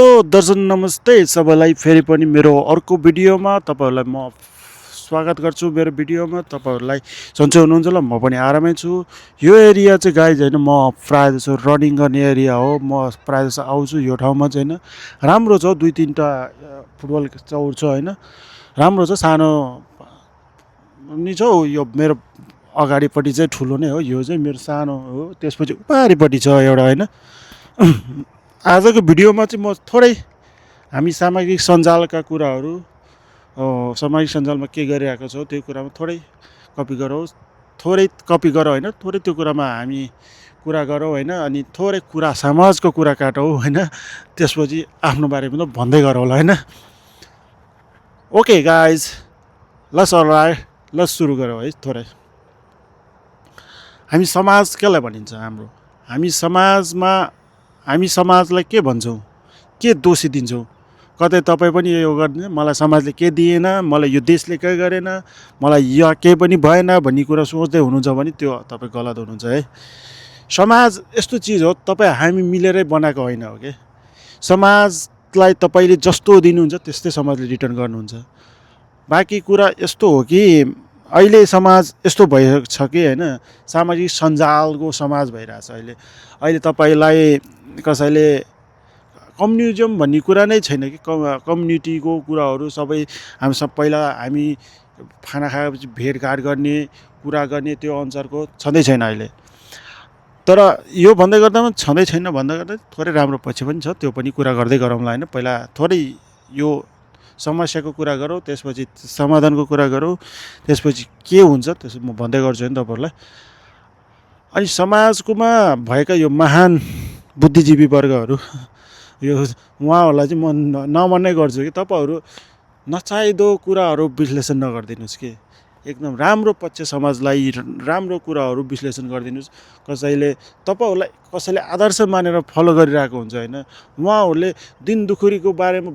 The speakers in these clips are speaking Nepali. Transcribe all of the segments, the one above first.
हेलो दर्शक नमस्ते सबैलाई फेरि पनि मेरो अर्को भिडियोमा तपाईँहरूलाई म स्वागत गर्छु। मेरो भिडियोमा तपाईँहरूलाई सन्चै हुनुहुन्छ ल? म पनि आरामै छु। यो एरिया चाहिँ गाइज होइन, म प्रायः जसो रनिङ गर्ने एरिया हो। म प्रायः जसो आउँछु यो ठाउँमा चाहिँ होइन, राम्रो छ। 2-3टा फुटबल चौर छ होइन, राम्रो छ। सानो नि छ यो मेरो अगाडिपट्टि चाहिँ ठुलो नै हो, यो चाहिँ मेरो सानो हो। त्यसपछि उपारिपट्टि छ एउटा होइन। आजको भिडियोमा चाहिँ म थोरै हामी सामाजिक सञ्जालका कुराहरू, सामाजिक सञ्जालमा के गरिरहेको छौँ त्यो कुरामा थोरै कपी गरौँ, होइन, थोरै त्यो कुरामा हामी कुरा गरौँ होइन। अनि थोरै कुरा समाजको कुरा काटौँ होइन, त्यसपछि आफ्नो बारेमा त भन्दै गरौँ होला होइन। ओके गाइज, ल सुरु गरौँ है। थोरै हामी समाज केलाई भनिन्छ हाम्रो, हामी समाजलाई के भन्छौँ, के दोषी दिन्छौँ? कतै तपाईँ पनि यो गरिदिनु, मलाई समाजले के दिएन, मलाई यो देशले के गरेन, मलाई यहाँ केही पनि भएन भन्ने कुरा सोच्दै हुनुहुन्छ भने त्यो तपाईँ गलत हुनुहुन्छ है। समाज यस्तो चिज हो, तपाईँ हामी मिलेरै बनाएको होइन हो कि। समाजलाई तपाईँले जस्तो दिनुहुन्छ त्यस्तै समाजले रिटर्न गर्नुहुन्छ। बाँकी कुरा यस्तो हो कि अहिले समाज यस्तो भएको छ कि होइन, सामाजिक सञ्जालको समाज भइरहेछ अहिले तपाईँलाई कसैले कम्युनिजम भन्ने कुरा नै छैन कि। कम्युनिटीको कुराहरू सबै हामी पहिला हामी खाना खाएपछि भेटघाट गर्ने, कुरा गर्ने, त्यो अनुसारको छँदै छैन अहिले। तर यो भन्दै गर्दामा छँदै छैन भन्दा गर्दा थोरै राम्रो पक्ष पनि छ, त्यो पनि कुरा गर्दै गरौँला होइन। पहिला थोरै यो समस्याको कुरा गरौँ, त्यसपछि समाधानको कुरा गरौँ, त्यसपछि के हुन्छ त्यसो म भन्दै गर्छु नि तपाईँहरूलाई। अनि समाजकोमा भएका यो महान बुद्धिजीवी वर्गहरू, यो उहाँहरूलाई चाहिँ म नमन्नै गर्छु कि तपाईँहरू नचाहिँदो कुराहरू विश्लेषण नगरिदिनुहोस् कि। एकदम राम्रो पक्ष समाजलाई राम्रो कुराहरू विश्लेषण गरिदिनुहोस्। कसैले आदर्श मानेर फलो गरिरहेको हुन्छ होइन, उहाँहरूले दिन दुखुरीको बारेमा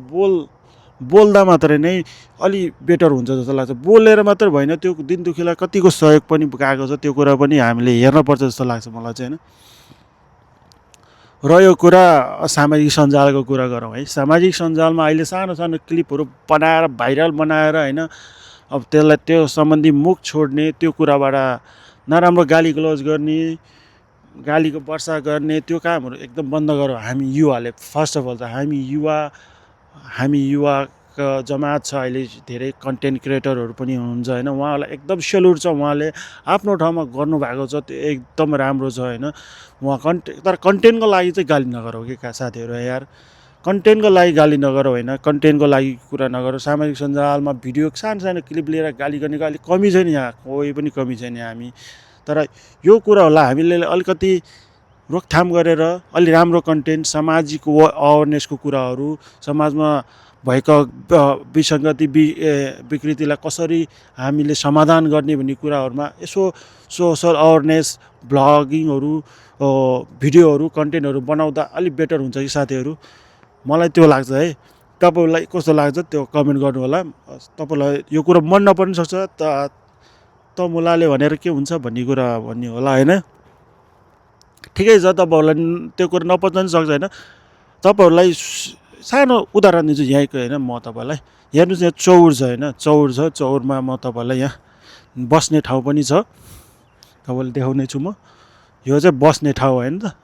बोल्दा मात्रै नै अलि बेटर हुन्छ जस्तो लाग्छ। बोलेर मात्र भएन, त्यो दिन दुखीलाई कतिको सहयोग पनि गएको छ त्यो कुरा पनि हामीले हेर्नुपर्छ जस्तो लाग्छ मलाई चाहिँ होइन। र यो कुरा सामाजिक सञ्जालको कुरा गरौँ है। सामाजिक सञ्जालमा अहिले सानो सानो क्लिपहरू बनाएर भाइरल बनाएर होइन, अब त्यसलाई त्यो सम्बन्धी मुख छोड्ने, त्यो कुराबाट नराम्रो गाली गलौज गर्ने, गालीको वर्षा गर्ने, त्यो कामहरू एकदम बन्द गरौँ हामी युवाले। फर्स्ट अफ अल त हामी युवाको जमात छ अहिले, धेरै कन्टेन्ट क्रिएटरहरू पनि हुनुहुन्छ होइन। उहाँहरूलाई एकदम सेल्युट छ, उहाँले आफ्नो ठाउँमा गर्नुभएको छ, त्यो एकदम राम्रो छ होइन। तर कन्टेन्टको लागि चाहिँ गाली नगरौँ कि साथीहरू यार, कन्टेन्टको लागि गाली नगरौँ होइन, कन्टेन्टको लागि कुरा नगरौँ। सामाजिक सञ्जालमा भिडियो सानो सानो क्लिप लिएर गाली गर्नेको अलिक कमी छैन यहाँ, कोही पनि कमी छैन हामी। तर यो कुराहरूलाई हामीले अलिकति रोकथाम गरेर अलि राम्रो कन्टेन्ट, सामाजिक अवेरनेसको कुराहरू, समाजमा भएको विसङ्गति विकृतिलाई कसरी हामीले समाधान गर्ने भन्ने कुराहरूमा यसो सोसल अवेरनेस ब्लगिङहरू, भिडियोहरू, कन्टेन्टहरू बनाउँदा अलिक बेटर हुन्छ कि साथीहरू, मलाई त्यो लाग्छ है। तपाईँहरूलाई कस्तो लाग्छ त्यो कमेन्ट गर्नु होला। तपाईँलाई यो कुरा मन नपर्न सक्छ, त मुलाले भनेर के हुन्छ भन्ने कुरा भन्ने होला होइन। ठिकै छ, तपाईँहरूलाई त्यो कुरा नपच्न पनि सक्छ होइन। तपाईँहरूलाई सानो उदाहरण दिन्छु यहीँको होइन म तपाईँलाई। हेर्नुहोस् यहाँ चौर छ होइन, चौर छ, चौरमा म तपाईँलाई यहाँ बस्ने ठाउँ पनि छ, तपाईँलाई देखाउने छु म। यो चाहिँ बस्ने ठाउँ होइन त।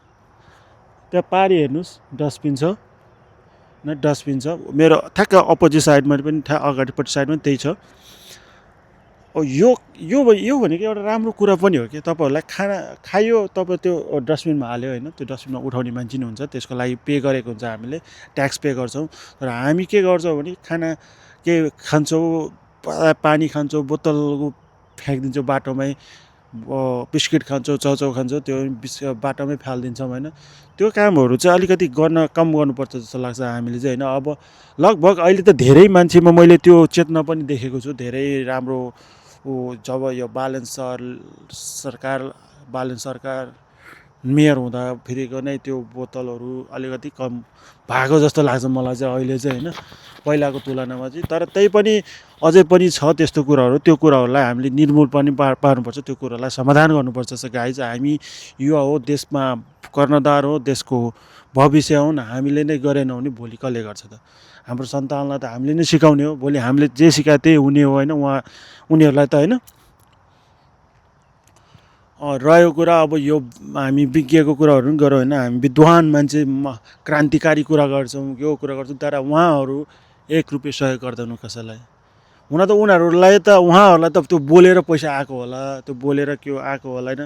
त्यहाँ पारि हेर्नुहोस् डस्टबिन छ, डस्टबिन छ। मेरो ठ्याक्क अपोजिट साइडमा पनि अगाडिपट्टि साइडमा पनि त्यही छ। यो भनेको एउटा राम्रो कुरा पनि हो कि। तपाईँहरूलाई खाना खायो, तपाईँ त्यो डस्टबिनमा हाल्यो होइन, त्यो डस्टबिनमा उठाउने मान्छे नै हुन्छ, त्यसको लागि पे गरेको हुन्छ, हामीले ट्याक्स पे गर्छौँ। तर हामी के गर्छौँ भने खाना के खान्छौँ, पानी खान्छौँ, बोतल फ्याँकिदिन्छौँ बाटोमै, बिस्किट खान्छौँ, चाउचाउ खान्छौँ, त्यो बाटोमै फालिदिन्छौँ होइन। त्यो कामहरू चाहिँ अलिकति कम गर्नुपर्छ जस्तो लाग्छ हामीले चाहिँ होइन। अब लगभग अहिले त धेरै मान्छेमा मैले त्यो चेतना पनि देखेको छु, धेरै राम्रो। जब यो बालन सरकार मेयर हुँदा फेरिको नै त्यो बोतलहरू अलिकति कम भएको जस्तो लाग्छ मलाई चाहिँ अहिले चाहिँ होइन। पहिलाको तुलनामा चाहिँ। तर त्यही पनि अझै पनि छ त्यस्तो कुराहरू, त्यो कुराहरूलाई हामीले निर्मूल पनि पार्नुपर्छ, त्यो कुरालाई समाधान गर्नुपर्छ। गाइज हामी युवा हो, देशमा कर्णधार हो, देशको भविष्य हुन्, हामीले नै गरेनौँ भने भोलि कसले गर्छ त? हाम्रो सन्तानलाई त हामीले नै सिकाउने हो, भोलि हामीले जे सिकायो त्यही हुने हो होइन, उनीहरूलाई त होइन। रह्यो कुरा अब यो हामी विज्ञको कुराहरू पनि गरौँ होइन, हामी विद्वान मान्छे क्रान्तिकारी कुरा गर्छौँ, यो कुरा गर्छौँ, तर उहाँहरू 1 रुपियाँ सहयोग गर्दैनौँ कसैलाई। हुन त उहाँहरूलाई त त्यो बोलेर पैसा आएको होला, त्यो बोलेर के आएको होला होइन,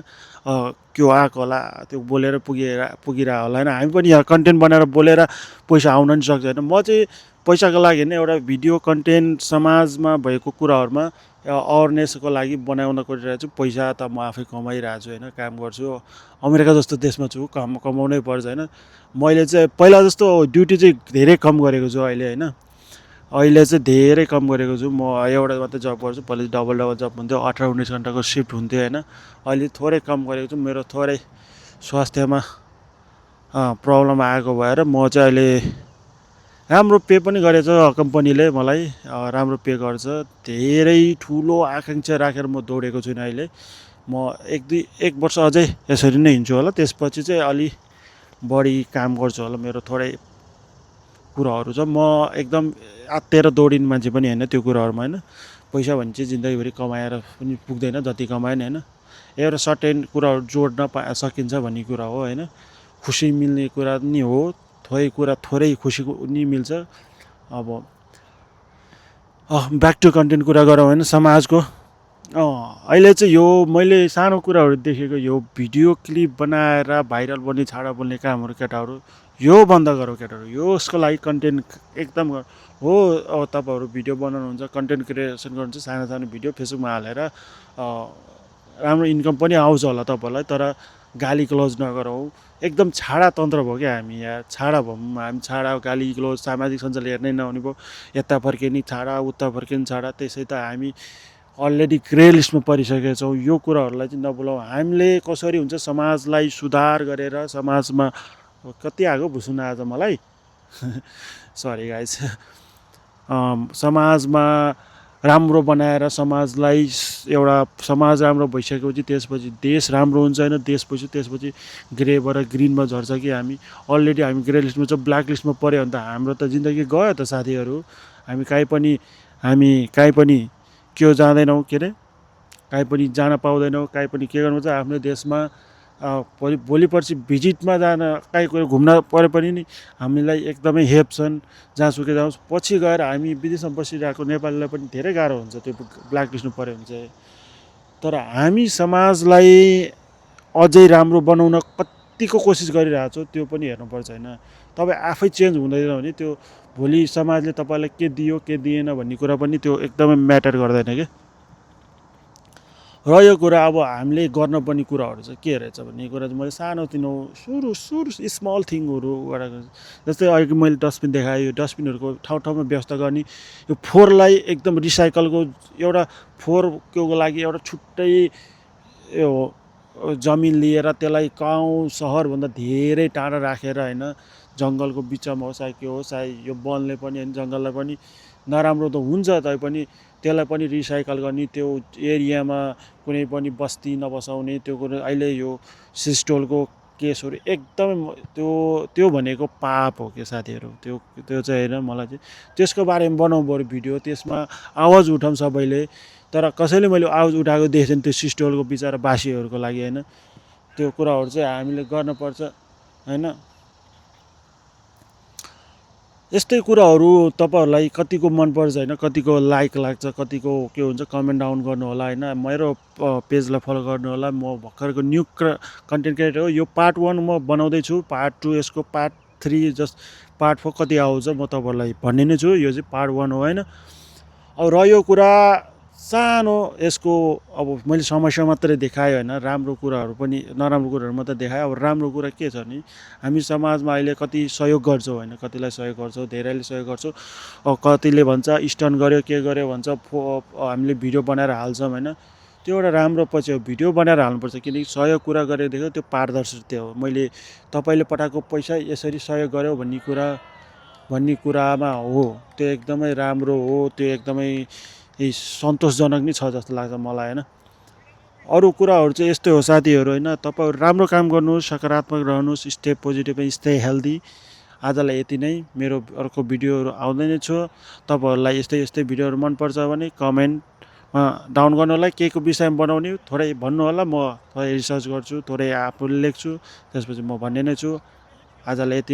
के आएको होला, त्यो बोलेर पुगिरहेको होला होइन। हामी पनि यहाँ कन्टेन्ट बनाएर बोलेर पैसा आउन नि सक्छ होइन। म चाहिँ पैसाको लागि होइन, एउटा भिडियो कन्टेन्ट समाजमा भएको कुराहरूमा अवेरनेसको लागि बनाउन खोजिरहेको छु। पैसा त म आफै कमाइरहेको छु होइन, काम गर्छु, अमेरिका जस्तो देशमा छु, कमाउनै पर्छ होइन। मैले चाहिँ पहिला जस्तो ड्युटी चाहिँ धेरै कम गरेको छु अहिले होइन, अहिले चाहिँ धेरै कम गरेको छु। म एउटा मात्रै जब गर्छु, पहिला डबल जब हुन्थ्यो, 18-19 घन्टाको सिफ्ट हुन्थ्यो होइन। अहिले थोरै कम गरेको छु, मेरो थोरै स्वास्थ्यमा प्रब्लम आएको भएर म चाहिँ अहिले राम्रो पे पनि गरेछ कम्पनीले, मलाई राम्रो पे गर्छ। धेरै ठुलो आकाङ्क्षा राखेर म दौडेको छुइनँ अहिले। म 1 वर्ष अझै यसरी नै हिँड्छु होला, त्यसपछि चाहिँ अलि बढी काम गर्छु होला। मेरो थोरै कुराहरू छ, म एकदम आत्तिएर दौडिने मान्छे पनि होइन त्यो कुराहरूमा होइन। पैसा भने चाहिँ जिन्दगीभरि कमाएर पनि पुग्दैन, जति कमायो नि होइन, एउटा सर्टेन कुराहरू जोड्न सकिन्छ भन्ने कुरा हो होइन। खुसी मिल्ने कुरा नि हो, थोरै खुसी नि मिल्छ। अब ब्याक टु कन्टेन्ट कुरा गरौँ होइन, समाजको अहिले चाहिँ यो मैले सानो कुराहरू देखेको, यो भिडियो क्लिप बनाएर भाइरल बन्ने, छाडा बोल्ने कामहरू केटाहरू यो बन्द गरौँ केटाहरू। यसको लागि कन्टेन्ट एकदम हो। अब तपाईँहरू भिडियो बनाउनुहुन्छ, कन्टेन्ट क्रिएसन गर्नुहुन्छ, सानो सानो भिडियो फेसबुकमा हालेर राम्रो इन्कम पनि आउँछ होला तपाईँहरूलाई, तर गाली क्लोज नगरौँ। एकदम छाडा तन्त्र भयो क्या हामी, यहाँ छाडा भयौँ हामी, छाडा गाली क्लोज सामाजिक सञ्जाल हेर्नै नहुने भयो, यता फर्के नि छाडा, उता फर्के नि छाडा। त्यसै त हामी अलरेडी ग्रे लिस्टमा परिसकेका छौँ। यो कुराहरूलाई चाहिँ नबोलाउँ। हामीले कसरी हुन्छ समाजलाई सुधार गरेर, समाजमा कति आएको भुसुन आज मलाई सरी गाइस, समाजमा राम्रो बनाएर समाजलाई एउटा समाज राम्रो भइसकेपछि त्यसपछि देश राम्रो हुन्छ होइन। त्यसपछि ग्रेबाट ग्रिनमा झर्छ कि हामी अलरेडी हामी ग्रे लिस्टमा छ, ब्ल्याक लिस्टमा पऱ्यो भने त हाम्रो त जिन्दगी गयो त साथीहरू। हामी कहीँ पनि के जाँदैनौँ, के अरे कहीँ पनि जान पाउँदैनौँ, कहीँ पनि के गर्नुपर्छ आफ्नो देशमा। भोलि पर्सि भिजिटमा जान कहीँ गएर घुम्न परे पनि नि हामीलाई एकदमै हेल्प छन्, जहाँसुकै जाओस्। पछि गएर हामी विदेशमा बसिरहेको नेपालीलाई पनि धेरै गाह्रो हुन्छ त्यो ब्ल्याक लिस्टमा पऱ्यो भने चाहिँ। तर हामी समाजलाई अझै राम्रो बनाउन कतिको कोसिस गरिरहेको छौँ त्यो पनि हेर्नुपर्छ होइन। तपाईँ आफै चेन्ज हुँदैन भने त्यो भोलि समाजले तपाईँलाई के दियो के दिएन भन्ने कुरा पनि त्यो एकदमै म्याटर गर्दैन क्या। र यो कुरा अब हामीले गर्नुपर्ने कुराहरू चाहिँ के रहेछ भन्ने कुरा चाहिँ मैले सानोतिनो सुरु स्मल थिङहरू गरेको। जस्तै अहिले मैले डस्टबिन देखाएँ, यो डस्टबिनहरूको ठाउँमा व्यवस्था गर्ने, यो फोहोरलाई एकदम रिसाइकलको एउटा फोहोरको लागि एउटा छुट्टै यो जमिन लिएर त्यसलाई गाउँ सहरभन्दा धेरै टाढा राखेर होइन, जङ्गलको बिचमा होस् चाहे के होस्, चाहे यो वनले पनि होइन जङ्गललाई पनि नराम्रो त हुन्छ, तैपनि त्यसलाई पनि रिसाइकल गर्ने, त्यो एरियामा कुनै पनि बस्ती नबसाउने, त्यो कुरो अहिले यो सिस्टोलको केसहरू एकदमै त्यो भनेको पाप हो क्या साथीहरू। त्यो चाहिँ होइन, मलाई चाहिँ त्यसको बारेमा बनाउनु पऱ्यो भिडियो, त्यसमा आवाज उठाउँ सबैले। तर कसैले मैले आवाज उठाएको देखेको छैन त्यो सिस्टोलको बिचरा बासीहरूको लागि होइन। त्यो कुराहरू चाहिँ हामीले गर्नुपर्छ होइन। यस्तै कुराहरू तपाईँहरूलाई कतिको मनपर्छ होइन, कतिको लाइक लाग्छ, कतिको के हुन्छ कमेन्ट डाउन गर्नु होला होइन। मेरो पेजलाई फलो गर्नु होला। म भर्खरको न्यू कन्टेन्ट क्रिएटर हो। यो पार्ट 1 म बनाउँदैछु, पार्ट 2 यसको, पार्ट 3 पार्ट 4 कति आउँछ म तपाईँहरूलाई भन्ने नै छु। यो चाहिँ पार्ट 1 हो होइन। अब रह्यो कुरा सानो यसको, अब मैले समस्या मात्रै देखाएँ होइन, राम्रो कुराहरू पनि नराम्रो कुराहरू मात्रै देखाएँ। अब राम्रो कुरा के छ भने हामी समाजमा अहिले कति सहयोग गर्छौँ होइन, कतिलाई सहयोग गर्छौँ, धेरैले सहयोग गर्छौँ। कतिले भन्छ स्टन गर्यो के गर्यो भन्छ, हामीले भिडियो बनाएर हाल्छौँ होइन। त्यो एउटा राम्रो पछि हो, भिडियो बनाएर हाल्नुपर्छ, किनकि सहयोग कुरा गरेर देख्यो त्यो पारदर्शिता हो। मैले तपाईँले पठाएको पैसा यसरी सहयोग गर्यो भन्ने कुरा भन्ने कुरामा हो त्यो एकदमै राम्रो हो, त्यो एकदमै सन्तोषजनक नै छ जस्तो लाग्छ मलाई होइन। अरू कुराहरू चाहिँ यस्तै हो साथीहरू होइन, तपाईँहरू राम्रो काम गर्नुहोस्, सकारात्मक रहनुहोस्, स्टे पोजिटिभ, स्टे हेल्दी। आजलाई यति नै, मेरो अर्को भिडियोहरू आउँदै नै छ। तपाईँहरूलाई यस्तै यस्तै भिडियोहरू मनपर्छ भने कमेन्टमा डाउन गर्नु होला, के को विषयमा बनाउने थोरै भन्नु होला, म थोरै रिसर्च गर्छु, थोरै आफूले लेख्छु, त्यसपछि म भन्ने नै छु। आजलाई यति।